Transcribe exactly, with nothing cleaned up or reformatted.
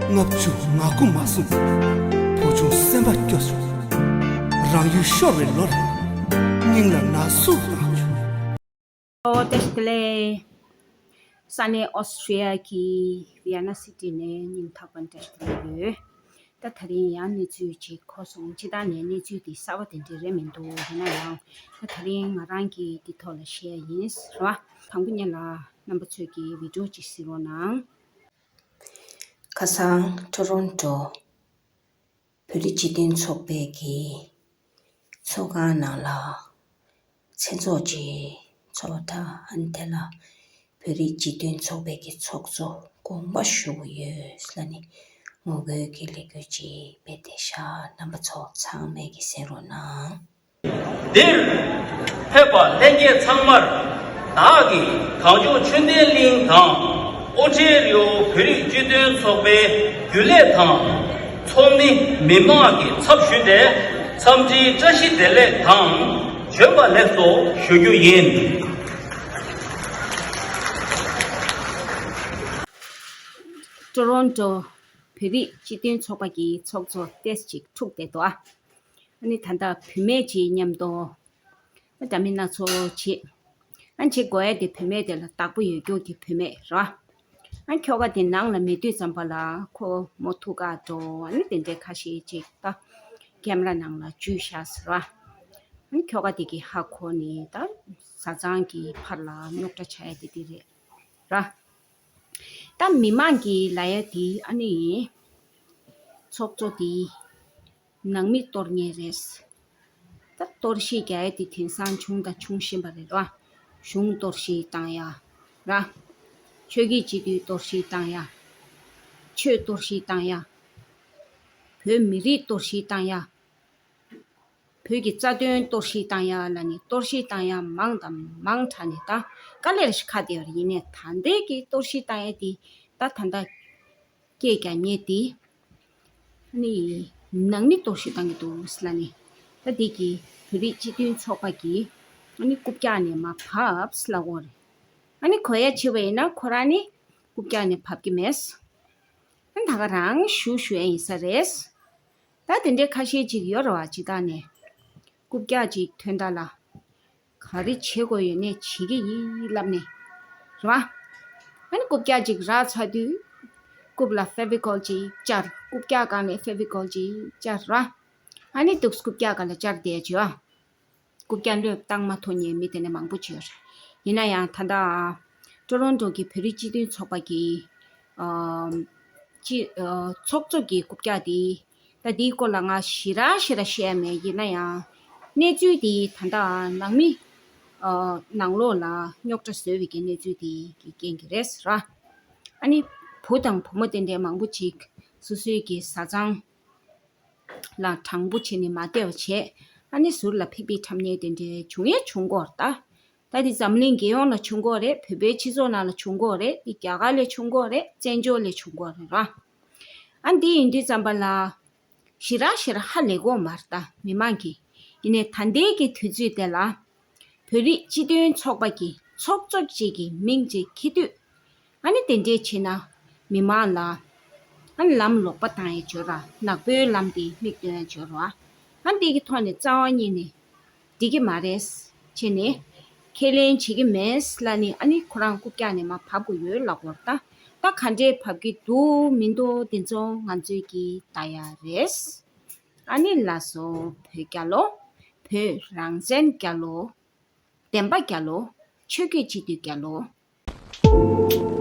ལྔ་བཅུ་ང་དགུ་མ་སོང་། བུ་ཆུང་སེམས་པ་སྐྱོ་བྱུང་། རང་ཡུལ་ཤོར་བའི་ལོ་རེད། སྙིང་ལ་ན་ཟུག་བཏང་བྱུང་། ཨོ་བཀྲ་ཤིས་བདེ་ལེགས། ས་གནས་ཨོ་སི་ཊི་རི་ཡ་གི་ཝི་ཡ་ན་སི་ཊི་ནས་སྙིང་ཐག་པ་ནས་བཀྲ་ཤིས་བདེ་ལེགས་ཡོད། ད་དེ་རིང་ཡང་གནས་ཚུལ་ཅིག་གོ་སོང་། སྤྱིར་བཏང་ནས་གནས་ཚུལ་འདི་གསར་བ་དེ་འདྲ་རེད་མི་འདུག་ཡིན་ན་ཡང་ད་དེ་རིང་ང་རང་གིས་འདི་ཐོག་ལ་བཤད་ཡ་ཡིན་ཟེར་བ། དང་པོ་ཉིད་ལ་རྣམ་པ་ཚོས་ཀྱིས་བི་ཌི་ཡོ་ཅིག་གཟིགས་རོགས་གནང་། ཁ་སང་ཊོ་རོན་ཊོ་བོད་རིགས་སྤྱི་མཐུན་ཚོགས་པའི་གི་ཚོགས་ཁང་ནང་ལ་མཚན་ཚོགས་ཀྱི་ཚོགས་ཐ་ཨན་དེ་ལ་བོད་རིགས་སྤྱི་མཐུན་ཚོགས་པའི་གི་ཚོགས་གཙོ་དགོངས་པ་ཞུ་གི་ཡོད་ལ་ནི་ངོ་རྒོལ་གྱི་ལས་འགུལ་ཅིག་སྤེལ་ཏེ་ཤག་རྣམ་པ་ཚོ་ཚང་མས་གི་གསན་རོགས་གནང་། འདིར་ཕེབས་པ་ལྷན་རྒྱས་ཚང་མར་བདག་གིས་གངས་ལྗོངས་ཆོས་ལྡན་གླིང་དང་ཨོ་ཊེ་རི་ཡོ་བོད་རིགས་སྤྱི་མཐུན་ཚོགས་པའི་རྒྱུན་ལས་དང་ཚོགས་མི་མི་མང་གི་ཚབ་ཞུས་ཏེ་འཚམས་འདྲིའི་བཀྲ་ཤིས་བདེ་ལེགས་དང་བྱོན་པ་ལེགས་སོ་ཞུ་རྒྱུ་ཡིན། ཊོ་རོན་ཊོ་བོད་རིགས་སྤྱི་མཐུན་ཚོགས་པ་གི་ཚོགས་གཙོ་ཏེས་ཅིག་འཁྲུག་བསྡད་འདུག་ཨ། ཨ་ནི་ད་ལྟ་བུད་མེད་ཅིག་མཉམ་དུ་ཨ་འདྲ་མིན་སྣ་ཚོགས་བྱེད། ཨ་ནི་བྱེད་དགོས་ཡ་དེ་བུད་མེད་དེ་ལ་བདག་པོ་ཡོད་རྒྱུ་གི་བུད་མེད་རེད་བ། ཨ་ནི་ཁྱོ་ག་དེ་ནང་ལ་མེད་དུས་ཙམ་པ་ལ་ཁོ་མོ་ཐུག་ག་འགྲོ། ཨ་ནི་དེ་འདྲའི་ཁ་ཤས་ཅིག་ད་ཀེམ་ར་ནང་ལ་འཇུས་བཞག་ཟེར་བ། ཨ་ནི་ཁྱོ་ག་དེ་གི་ཧ་གོ་ནས་ད་བཟའ་ཚང་གི་ཕར་ལ་རྙོག་དྲ་ཆགས་ཡ་དེ་དེ་རེད་ར། ད་མི་མང་གི་ལ་ཡ་དེ་ཨ་ནི་ཚོགས་གཙོ་དེ་ནང་མི་གཏོར་མཁན་རེད། ད་གཏོར་བཤིག་རྒྱག་ཡ་དེ་དེང་སང་བྱུང་དང་འབྱུང་བཞིན་པ་རེད་ར། གཞུང་གཏོར་བཤིག་བཏང་ཡ་ར། ཆོས་བརྒྱུད་སྤྱི་འཐུས་གཏོར་བཤིག་བཏང་ཡ། ཆོས་གཏོར་བཤིག་བཏང་ཡ། བོད་མི་རིགས་གཏོར་བཤིག་བཏང་ཡ། བོད་ཀྱི་རྩ་དོན་གཏོར་བཤིག་བཏང་ཡ་ལ་ནི་གཏོར་བཤིག་བཏང་ཡ་མང་དང་མང་དྲགས་ནས་ད་དཀའ་ལས་ར་ཞིག་ཁག་བསྡད་ཡོད་རེད། ཡིན་ནའི་ད་ལྟའི་གི་གཏོར་བཤིག་བཏང་ཡ་དེ་ད་ད་ལྟ་སྐད་རྒྱག་མཁན་དེ་ནི་ནང་མི་གཏོར་བཤིག་བཏང་གི་འདུག་ཟེར་ལ་ནི་ད་འདི་གི་བོད་རིགས་སྤྱི་མཐུན་ཚོགས་པ་གི་ཨ་ནི་རྐུབ་བཀྱག་ནས་མར་བབས་ཟེར་ལབ་ཀྱི་ཡོད་རེད། ཨ་ནི་གོ་ཡ་བྱས་པ་ཡིན་ན་ཁོ་རང་ནི་རྐུབ་བཀྱག་ནས་བབས་ཀྱི་མེད། ཨ་ནི་ད་ག་རང་ཞུ་ཞུ་ཡ་ཡིན་ས་རེད། ད་དེ་འདྲའི་ཁ་ཤས་ཅིག་ཡོད་རེད་བ། སྤྱིར་བཏང་ནས་རྐུབ་བཀྱག་ཅིག་ཐོན་ད་ལ་ག་རེ་བྱེད་དགོས་ཡོད་ནས་བྱེད་ཀྱི་ཡིན་ལབ་ནས་རེད་བ། ཨ་ནི་རྐུབ་བཀྱག་ཅིག་རག་ཚར་དུས་རྐུབ་ལ་ཕེ་བི་ཀོལ་ཅིག་སྦྱར། རྐུབ་བཀྱག་སྒང་ལ་ཕེ་བི་ཀོལ་ཅིག་སྦྱར་རེད་བ། ཨ་ནི་འདུག་རྐུབ་བཀྱག་སྒང་ལ་སྦྱར་བསྡད་བྱས་བ། རྐུབ་བཀྱག་བློས་བཏང་མ་ཐུབ་མཁན་མི་དེ་འདྲ་མང་པོ་ཅིག་ཡོད་རེད། ཡིན་ན་ཡང་ད་ལྟ་ཊོ་རོན་ཊོ་གི་བོད་རིགས་སྤྱི་མཐུན་ཚོགས་པ་གི་ཨམ་སྤྱི་ཨ་ཚོགས་གཙོ་གི་རྐུབ་བཀྱག་དེ་ད་དེའི་སྐོར་ལ་ང་ཞེ་དྲག་ཞེ་དྲག་བཤད་ཡ་མེད། ཡིན་ན་ཡང་གནས་ཚུལ་དེ་ད་ལྟ་ནང་མི་ཨ་ནང་ལོགས་ལ་རྙོག་དྲ་བཟོས་པའི་གི་གནས་ཚུལ་དེ་གི་རྐྱེན་གྱིས་རེད་ཟེར་བ། ཨ་ནི་བུ་དང་བུ་མོ་དེ་འདྲའི་མང་པོ་ཅིག་སོ་སོའི་གི་བཟའ་ཚང་ལ་དྲང་པོ་བྱས་ནས་མ་བསྡད་པ་བྱས། ཨ་ནི་ཟུར་ལ་ཕིག་ཕིག་འཁྲབ་མཁན་དེ་འདྲའི་བྱུང་ཡས་བྱུང་གི་ཡོད་རེད་ད། ད་འདི་འཛམ་གླིང་རྒྱལ་ཡོངས་ལ་བྱུང་གི་ཡོད་རེད། བོད་པའི་སྤྱི་ཚོགས་ནང་ལ་བྱུང་གི་ཡོད་རེད། འདི་རྒྱ་གར་ལ་བྱུང་གི་ཡོད་རེད། བཙན་བྱོལ་ལ་བྱུང་གི་ཡོད་རེད་ར། ཨ་འདི་ཡིན་དུས་ཙམ་པ་ལ་ཞེ་དྲག་ཞེ་དྲག་ཧ་ལས་གི་ཡོད་མ་རེད་ད་མི་མང་གིས། ཡིན་ནའི་ད་ལྟའི་གི་དུས་ཚོད་དེ་ལ་བོད་རིགས་སྤྱི་མཐུན་ཚོགས་པ་གི་ཚོགས་གཙོ་ཅིག་གི་མིང་ཅིག་འཁྱེར་དུས། ཨ་ནི་དེ་འདྲས་བྱས་ན་མི་མང་ལ་ཨ་ནི་ལམ་ལོག་པ་བཏང་ཡས་བྱོས་ར། ནག་པོའི་ལམ་དེ་མིག་སྟོན་ཡས་བྱོས་ར། ཨ་འདི་གི་ཐོག་ནས་རྩ་བ་ཉིད་ནས་འགྲིག་གི་མ་རེད་བྱས་ནས་ཁས་ལེན་བྱེད་ཀྱི་མེད་ལབ་ནས། ཨ་ནི་ཁོ་རང་རྐུབ་བཀྱག་ནས་མར་བབས་དགོས་ཡོད་ལབ་ཀྱི་ཡོད་རེད་ད། ད་ག་འདྲས་བབས་ཀྱི་འདུག་མི་འདུག་དེ་ཚོ་ང་ཚོས་ཀྱིས་ལྟ་ཡ་རེད། ཨ་ནི་ལགས་སོ། བོད་རྒྱལ་ལོ། བོད་རང་བཙན་རྒྱལ་ལོ། བདེན་པ་རྒྱལ་ལོ། ཆོས་བརྒྱུད་སྤྱི་འཐུས་རྒྱལ་ལོ།